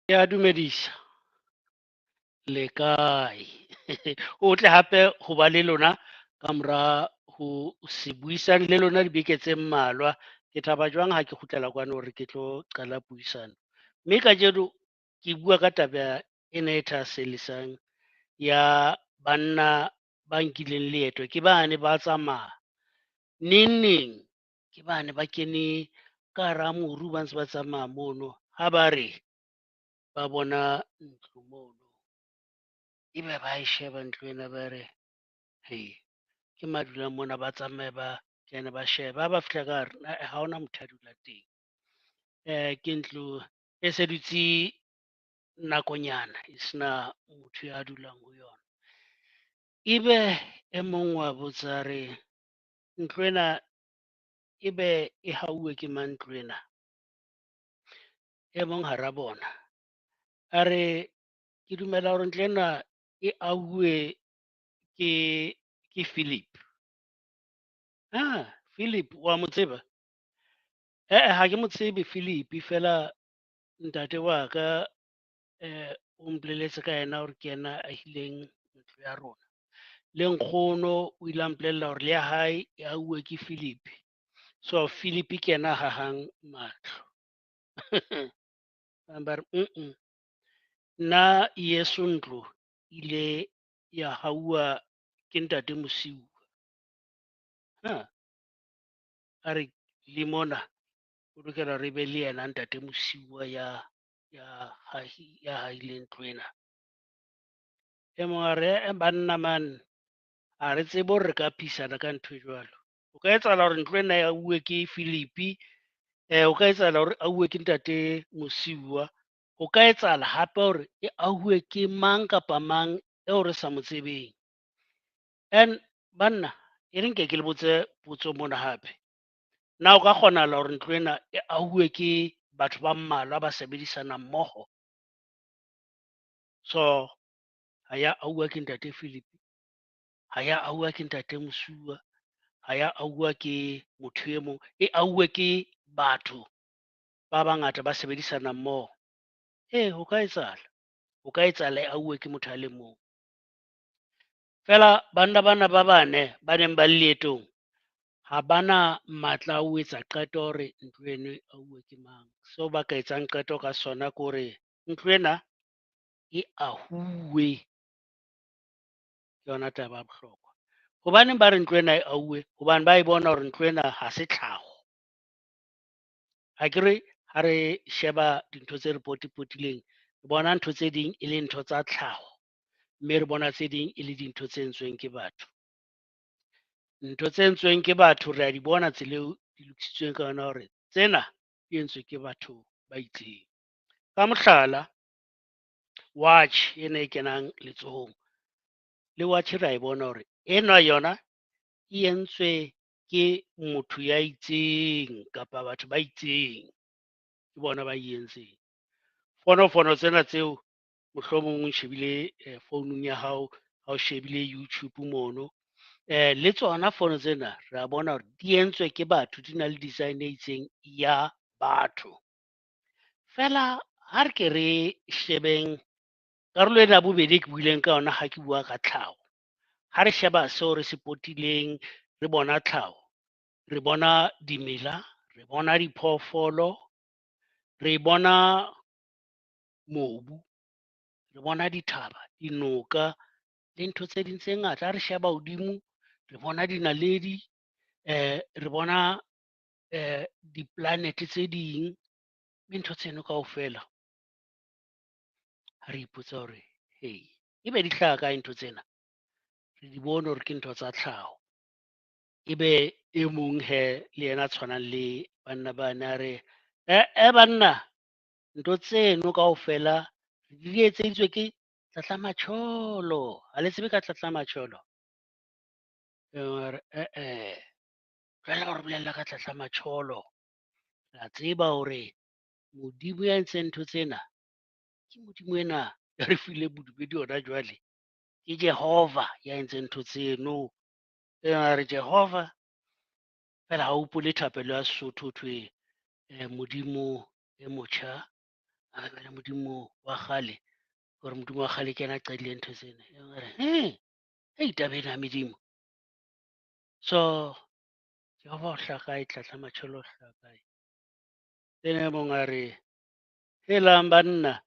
Ke a dumedisa, le kae? Ho tle hape ho ba le lona ka mora ho se buisane le lona dibeke tse mmalwa. Ke thaba jwang ha ke kgutlela kwano hore ke tlo qala puisano. Mme kajeno ke bua ka taba ena e thahasellisang ya banna ba nkileng leeto. Ke bane ba tsamaya neng neng, ke bane ba kene ka hara moru ba ntse ba tsamaya mono. Ha ba re ba bona ntlo mono, ebe ba e sheba ntlo ena ba re ke mang a dulang mona? Ba tsamaye ba kene ba shebe. Ha ba fihla ka hare ha hona motho a dulang teng. Ke ntlo e se dutse nakonyana e sena motho ya dulang ho yona. Ebe e mong wa botsa a re, ntlo ena ebe e hauwe ke mang ntlo ena? E mong hara bona a re, ke dumela hore ntlo ena e ahuwe ke Philip. Philip wa mo tseba? Eh-eh, ha ke mo tsebe Philip feela ntate wa ka o mpolelletse ka yena hore ke yena a ahileng ntlo ya rona. Le nkgono o ile a mpolella hore le ya hae e ahuwe ke Philip. So Philip ke yena a hahang matlo. Ba re nna yeso ntlo ile ya hauwa ke ntate Mosiuwa. A re le mona o lokela hore e be le yena ntate Mosiuwa ya hahileng ntlo ena. E mong a re, eh banna man, ha re tsebe hore re ka phisana ka ntho e jwalo. O ka etsahala hore ntlo ena e ahuwe ke Philip, o ka etsahala hore ahuwe ke ntate Mosiuwa. O ka etsahala hape hore e ahuwe ke mang kapa mang eo re sa mo tsebeng. And banna, e re nke ke le botse potso mona hape. Na o ka kgonahala hore ntlo ena e ahuwe ke batho ba mmalwa ba sebedisana mmoho? So ha ya ahuwa ke ntate Philip, ha ya ahuwa ke ntate Mosiuwa, ha ya ahuwa ke motho e mong, e ahuwe ke batho ba bangata ba sebedisana mmoho. Ee, ho ka etsahala, ho ka etsahala e ahuwe ke motho a le mong. Feela banna bana ba bane ba neng ba le leetong ha bana matla a ho etsa qeto hore ntlo eno e ahuwe ke mang. Seo ba ka etsang qeto ka sona ke hore ntlo ena e ahuwe. Ke yona taba ya bohlokwa. Hobaneng ba re ntlo ena e ahuwe? Hobane ba e bona hore ntlo ena ha se tlhaho. Akere ha re sheba dintho tse re potipotileng, re bona ntho tse ding e le ntho tsa tlhaho, mme re bona tse ding e le dintho tse entsweng ke batho. Ntho tse entsweng ke batho re a di bona tsela eo di lokisitsweng ka yona hore tsena di entswe ke batho ba itseng. Ka mohlala, watch ena e kenang letsohong, le watch re a e bona hore ena yona e entswe ke motho ya itseng kapa batho ba itseng, ke bona ba e entseng. Fonofono tsena tseo mohlomong o shebile founung ya hao, ha o shebile YouTube mono, le tsona fono tsena re a bona hore di entswe ke batho, di na le design e itseng ya batho. Feela ha re ke re shebeng karolo ena ya bobedi e ke buileng ka yona ha ke bua ka tlhaho. Ha re sheba seo re se potileng, re bona tlhaho, re bona dimela, re bona diphoofolo, re bona mobu, re bona dithaba, dinoka le ntho tse ding tse ngata. Ha re sheba hodimo, re bona dinaledi, re bona di-planet tse ding, mme ntho tseno kaofela ha re ipotsa hore hey, ebe di hlaha kae ntho tsena? Re di bone hore ke ntho tsa tlhaho. Ebe e mong he le yena a tshwanang le banna bane a re, eh banna, ntho tseno kaofela di etseditswe ke Tlatlamatjholo. Ha le tsebe ka Tlatlamatjholo? E mong a re, eh-eh, tlohella ho re bolella ka Tlatlamatjholo. Re a tseba hore Modimo ya entseng ntho tsena ke Modimo ena ya re fileng bodumedi hona jwale. Ke Jehova ya entseng ntho tseno. E a re Jehova, feela ha o hopole thapelo ya Sesotho ho thwe Modimo e motjha A re Modimo wa kgale, hore Modimo wa kgale ke yena a qadile ntho tsena. E mong a re, "He, hei taba ena ya medimo." So Jehova o hlaha kae, Tlatla Matjholo o hlaha kae? Ene e mong a re, helang banna,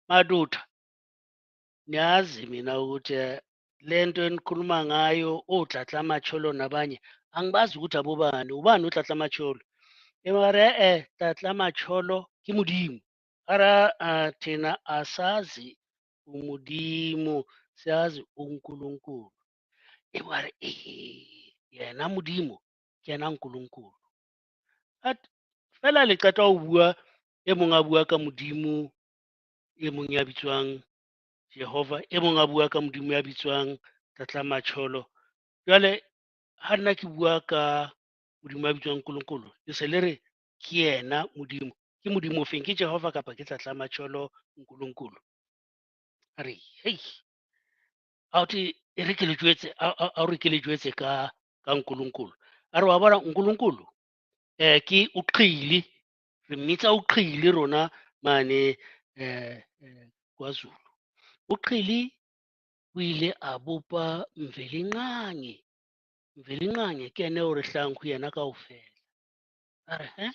madoda, niyazi mina ukuthi le nto enikhuluma ngayo oTlatla Matjholo nabanye angibazi ukuthi abobani, ubani uTlatla Matjholo? E mong a re, e-e, Tlatla Matjholo ke Modimo. A re, a thina asazi uModimo, siyazi uNkulunkulu. E mong a re, ee, yena Modimo ke yena Nkulunkulu. Feela le qeta ho bua, e mong a bua ka Modimo, e mong ya bitswang Jehova, e mong a bua ka Modimo ya bitswang Tlatla Matjholo. Jwale ha nna ke bua ka Modimo ya bitswang Nkulunkulu, le se le re ke yena Modimo. Ke Modimo ofeng? Ke Jehova kapa ke Tlatla Matjholo Nkulunkulu? A re, hei, a thwe e re ke le jwetse, a re ke le jwetse ka Nkulunkulu. A re wa bona Nkulunkulu ke uqhili, re mmitsa uqhili rona mane KwaZulu. Uqhili o ile a bopa Mvelinqangi. Mvelinqangi ke yena eo re hlahang ho yena kaofela. A re, he?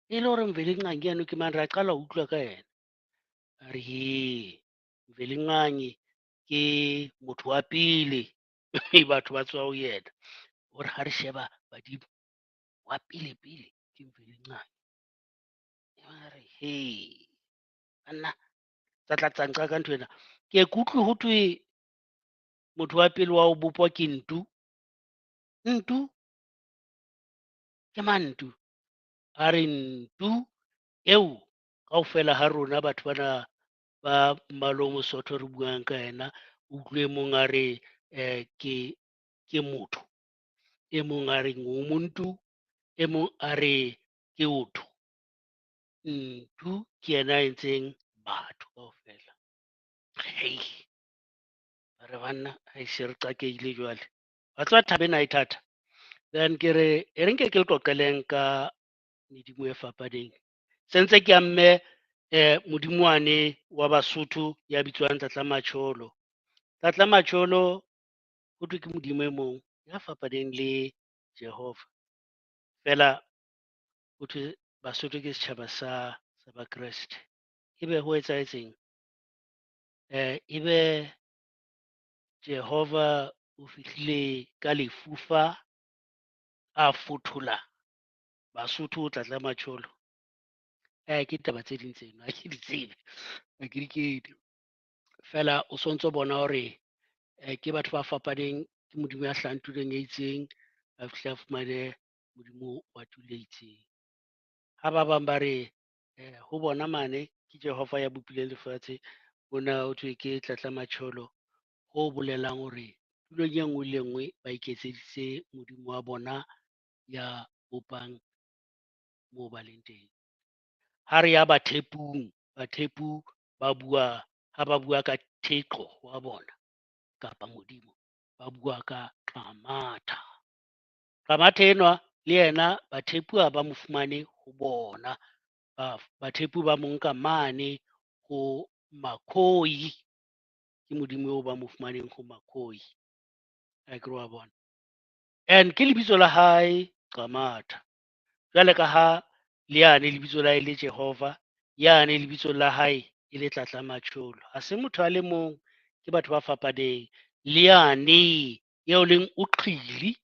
E le hore Mvelinqangi yeno ke mang? Re a qala ho utlwa ka yena. A re, he, Mvelinqangi ke motho wa pele batho ba tswa ho yena. Hore ha re sheba badimo, wa pele pele ke Mvelinqangi. A re, he, banna, tsa tla tsa nqa ka ntho ena. Ke ke utlwe ho thwe motho wa pele wa ho bopwa ke Ntu. Ntu? Ke mang Ntu? A re Ntu eo kaofela ha rona batho bana ba mmala o mosotho re buang ka yena, o utlwe e mong a re ke motho, e mong a re ngumuntu, e mong a re ke otho. Ntu ke yena a entseng batho kaofela. Hei, re banna, ha e se re qakehile jwale. Wa tseba taba ena e thata. Then ke re, e re nke ke le qoqeleng ka medimo e fapaneng. Se ntse ke amme modimo wane wa Basotho ya bitswang Tlatla Matjholo. Tlatla Matjholo ho thwe ke modimo e mong ya fapaneng le Jehova. Feela ho thwe Basotho ke setjhaba sa Bakreste. Ebe ho etsahetseng? Ebe Jehova o fihlile ka lefufa a fothola Basotho ho Tlatla Matjholo. Ke taba tse ding tseno, ha ke di tsebe, ha ke di kene. Feela o sontso bona hore ke batho ba fapaneng, ke modimo ya hlahang tulong e itseng, a fihle a fumane modimo wa tulo e itseng. Ha ba bang ba re ho bona mane ke Jehova ya bopileng lefatshe, mona ho thwe ke Tlatla Matjholo, ho bolelang hore tulong e nngwe le e nngwe ba iketseditse modimo wa bona ya bopang moo ba leng teng. Ha re ya Bathepung, Bathepu ba bua, ha ba bua ka Thixo wa bona kapa modimo, ba bua ka Qamatha. Qamatha enwa le yena Bathepu ha ba mo fumane ho bona. Bathepu ba mo nka mane ho Makhoi, ke modimo eo ba mo fumaneng ho Makhoi. Akere wa bona. And ke lebitso la hae Qamatha. Jwale ka ha le yane lebitso la hae le Jehova, yane lebitso la hae e le Tlatla Matjholo. Ha se motho a le mong, ke batho ba fapaneng. Le yane eo leng Uqhili,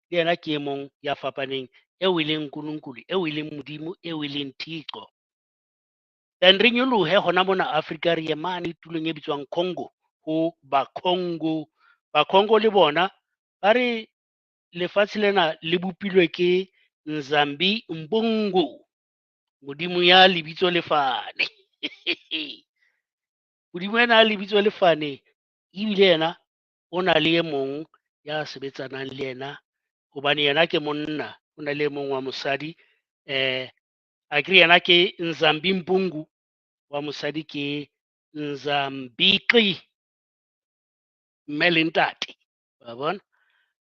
le yena ke e mong ya fapaneng, eo e leng Nkulunkulu, eo e leng Modimo, eo e leng Thixo. Then re nyolohe hona mona Afrika re ye mane tulong e bitswang Congo, ho Bakongo. Bakongo le bona ba re lefatshe lena le bopilwe ke Nzambi Mbungu, modimo ya lebitso lefane. Modimo ena ya lebitso lefane ebile yena o na le e mong ya sebetsanang le yena, hobane yena ke monna, o na le e mong wa mosadi. Akere yena ke Nzambi Mpungu, wa mosadi ke Nzambiqi, mme le ntate. Wa bona?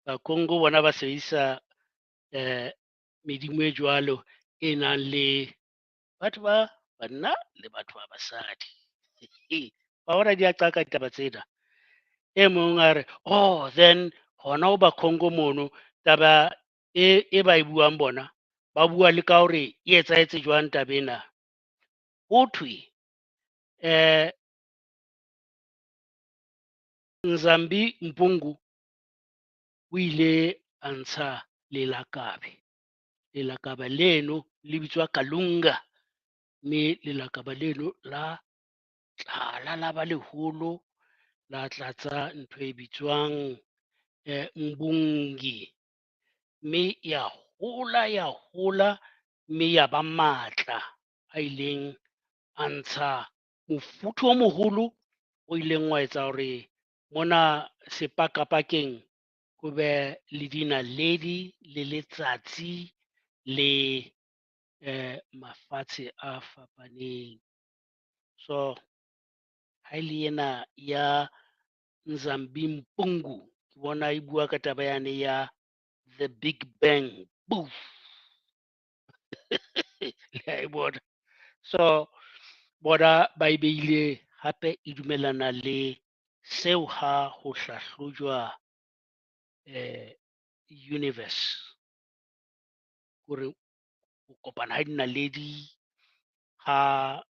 Bakongo bona ba sebedisa medimo e jwalo e nang le batho ba Banna le batho ba basadi. Wa bona di a qaka ditaba tsena. E mong a re, oh then hona ho ba Congo mono taba e ba e buang bona, ba bua le ka hore e etsahetse jwang taba ena. Ho thwe Nzambi Mpungu o ile a ntsha lelakabe. Lelakabe leno le bitswa Kalunga, mme lelakabe leno la tlala la ba leholo, la tlatsa ntho e bitswang Mbungi, mme ya hola ya hola mme ya ba matla a ileng a ntsha mofuthu o moholo o ileng wa etsa hore mona sepakapakeng ho be le dinaledi le letsatsi le mafatshe a fapaneng. So ha e le ena ya Nzambi Mpungu, ke bona e bua ka taba yane ya the Big Bang. Poof. Le a e bona. So bona ba e beile hape e dumellana le seo ha ho hlahlojwa universe, hore ho kopana ha dinaledi, ha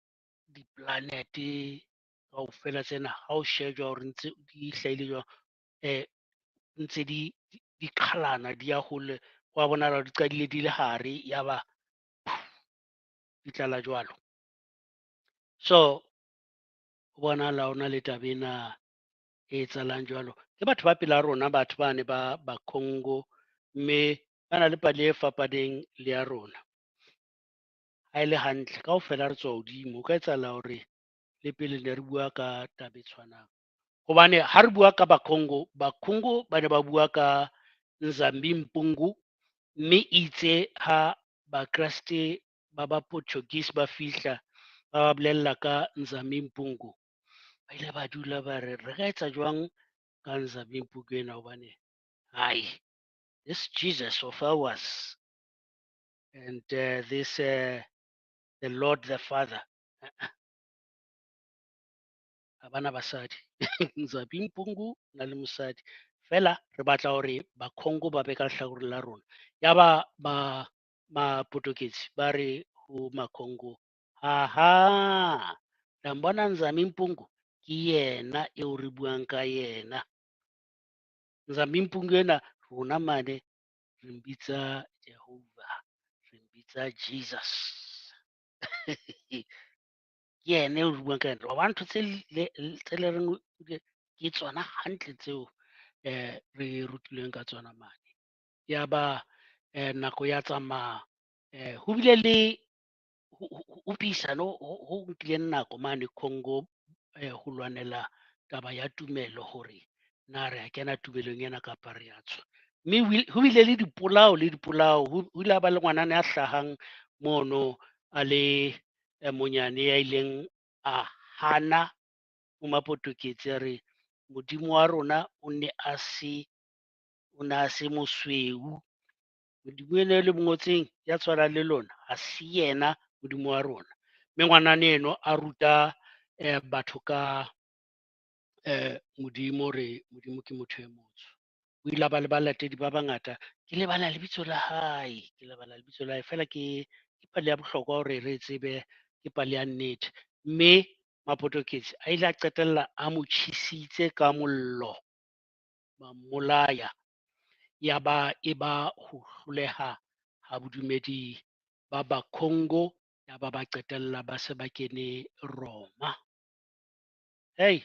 di-planet-e kaofela tsena, ha o shejwa hore ntse di hlahile jwang, ntse di qhalana di ya hole, wa bonahala di qadile di le hare ya ba di tlala jwalo. So ho bonahala ho na le taba ena e etsahalang jwalo. Ke batho ba pela rona, batho bane ba ba Congo, mme ba na le pale e fapaneng le ya rona. Ha e le hantle kaofela re tswa hodimo, ho ka etsahala hore le pele ne re bua ka taba e tshwanang. Hobane ha re bua ka ba Congo, ba Congo ba ne ba bua ka Nzambi Mpungu, mme itse ha Bakreste ba ba Portuguese ba fihla ba ba bolella ka Nzambi Mpungu, ba ile ba dula ba re re ka etsa jwang ka Nzambi Mpungu ena, hobane hai, this Jesus of ours and this the Lord the Father, ha bana basadi. Nzambi Mpungu na le mosadi fela, re batla hore ba Congo ba be ka lehlakoreng la rona. Ya ba ba Mapotoketsi ba re ho Macongo, aha, la mbona Nzambi Mpungu ke yena eo re buang ka yena. Nzambi Mpungu ena rona mane re mbitsa Jehovah, re mbitsa Jesus. Ke yena eo re buang ka yena. Wa bona ntho tse le reng ke tsona hantle tseo re rutilweng ka tsona mane. Ya ba nako ya tsamaya, ho bile le ho phehisano ho nkileng nako mane Congo ho lwanela taba ya tumelo hore na re a kena tumelong ena kapa re a tswa. Mme ho bile le dipolao le dipolao, ho ile ha ba le ngwanana ya hlahang mono a le monyane ya ileng a hana ho Mapotoketsi a re Modimo wa rona o ne a se o na se mosweu. Modimo ena e le mo ngotseng ya tshwanang le lona ha se yena Modimo wa rona. Mme ngwanana eno a ruta batho ka Modimo hore Modimo ke motho e motsho. O ile a ba le balatedi ba bangata. Ke lebala lebitso la hae, ke lebala lebitso la hae fela ke pale ya bohlokwa hore re tsebe, ke pale ya nnete. Mme Mapotoketsi a ile a qetella a mo tjhesitse ka mollo, ba mmolaya. Ya ba e ba ho hloleha ha bodumedi ba ba Congo, ya ba ba qetella ba se ba kene Roma. Hey,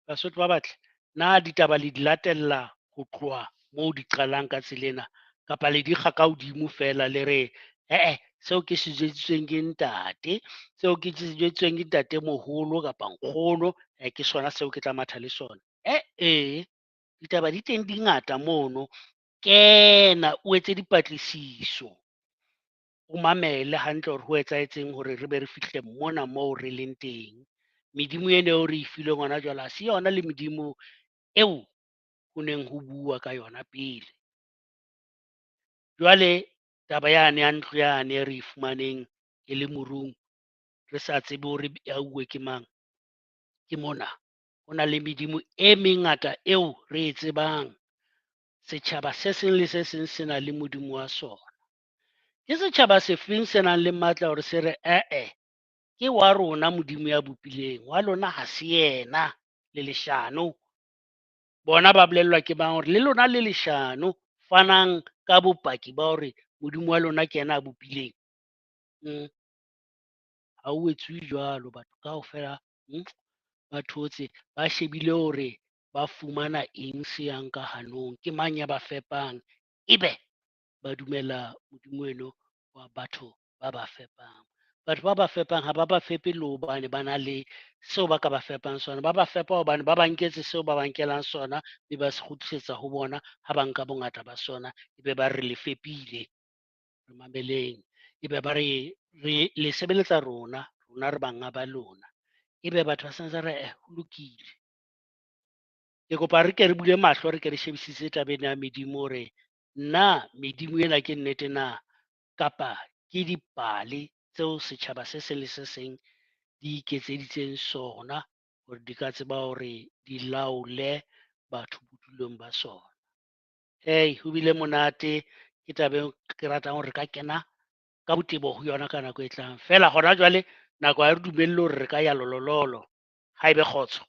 Basotho ba batle, na ditaba le di latella ho tloha moo di qalang ka tsela ena, kapa le di kga ka hodimo fela le re seo ke se jwetsitsweng ke ntate, seo ke se jwetsitsweng ke ntate moholo kapa nkgono, ke sona seo ke tla matha le sona. Ditaba di teng di ngata mono. Kena o etse dipatlisiso, o mamele hantle hore ho etsahetseng hore re be re fihle mona moo re leng teng. Medimo ena eo re e filweng hona jwale ha se yona le medimo eo ho neng ho bua ka yona pele. Jwale taba yane ya ntlo yane e re e fumaneng e le morung, Re sa tsebe hore e auwe ke mang. Ke mona. Ho na le medimo e mengata eo re e tsebang. Setjhaba se seng le se seng se na le modimo wa sona. Ke setjhaba sefeng se nang le matla hore se re eh-eh, ke wa rona modimo ya bopileng, wa lona ha se yena, le leshano. Bona ba bolellwa ke mang hore le lona le leshano, fanang ka bopaki ba hore modimo wa lona ke yena a bopileng. Ha ho etsuwe jwalo, batho kaofela ba thotse, ba shebile hore ba fumana eng se yang ka hanong, ke mang ya ba fepang, ebe ba dumela modimo eno wa batho ba ba fepang. Batho ba ba fepang ha ba ba fepe le hobane ba na le seo ba ka ba fepang sona, ba ba fepa hobane ba ba nketse seo ba ba nkelang sona, mme ba se kgutlisetsa ho bona ha ba nka bongata ba sona, ebe ba re le fepile. Re mameleng, ebe ba re re le sebeletsa rona, rona re banga ba lona. Ebe batho ba santse re ho lokile. Ke kopa re ke re bule mahlo, re ke re shebisise taba ena ya medimo hore na medimo ena ke nnete na kapa ke dipale tseo setjhaba se seng le se seng di iketseditseng sona hore di ka tseba hore di laole batho bodulong ba sona. Hei, ho bile monate, ke taba eo ke ratang hore re ka kena ka botebo ho yona ka nako e tlang. Feela hona jwale nako ha e re dumelle hore re ka ya lolololo. Ha ebe kgotso.